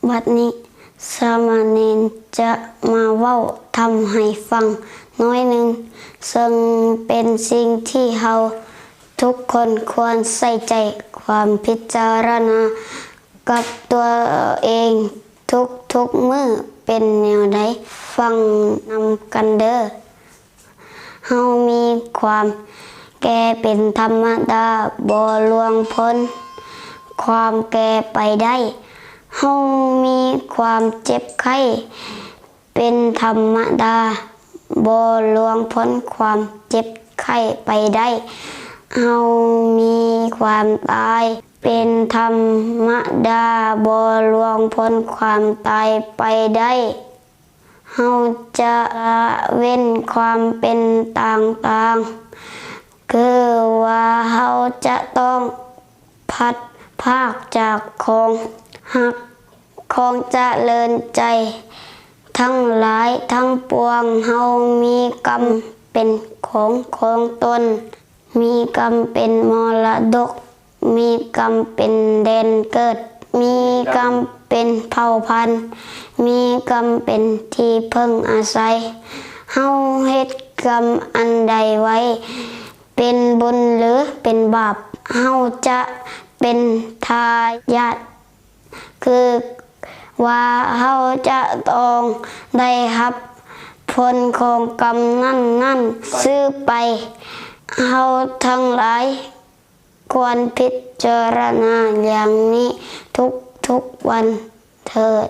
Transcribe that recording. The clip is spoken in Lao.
ບັດນີ້ສາມະເນນຈະມາເວົ້າທຳໃຫ້ຟັງໜ້ອຍໜຶ່ງ, ເຊິ່ງເປັນສິ່ງທີ່ເຮົາທຸກຄົນຄວນໃສ່ໃຈ, ຄວນພິຈາລະນາກັບຕົວເອງທຸກໆມື້ເປັນແນວໃດ, ຟັງນຳກັນເດີ້. ເຮົາມີຄວາມແກ່ເປັນທຳມະດາ, ບໍ່ລ່ວງພົ້ນຄວາມແກ່ໄປໄດ້. ເຮົາມີຄວາມເຈັບໄຂ້ເປັນທຳມະດາ, ບໍ່ລ່ວງພົ້ນຄວາມເຈັບໄຂ້ໄປໄດ້. ເຮົາມີຄວາມຕາຍເປັນທຳມະດາ, ບໍ່ລ່ວງພົ້ນຄວາມຕາຍໄປໄດ້. ເຮົາຈະລະເວັ້ນຄວາມເປັນຕ່າງໆ, ຄືວ່າເຮົາຈະຕ້ອງພັດພາກຈາກຂອງຮັກ, ຂອງຈະເລີນໃຈທັງຫຼາຍທັງປວງ. ເຮົາມີກຳເປັນຂອງຂອງຕົນ, ມີກຳເປັນມໍລະດົກ, ມີກຳເປັນແດນເກີດ, ມີກຳເປັນເຜົ່າພັນ, ມີກຳເປັນທີ່ເພິ່ງອາໄສ. ເຮົາເຮັດກຳອັນໃດໄວ້, ເປັນບຸນຫຼືເປັນບາບ, ເຮົາຈະເປັນທາຍາດ, ຄືວ່າເຮົາຈະຕ້ອງໄດ້ຮັບຜົນຂອງກຳນັ້ນໆສືບໄປ. ເຮົາທັງຫຼາຍຄວນພິຈາລະນາຢ່າງນີ້ທຸກໆວັນເທີດ.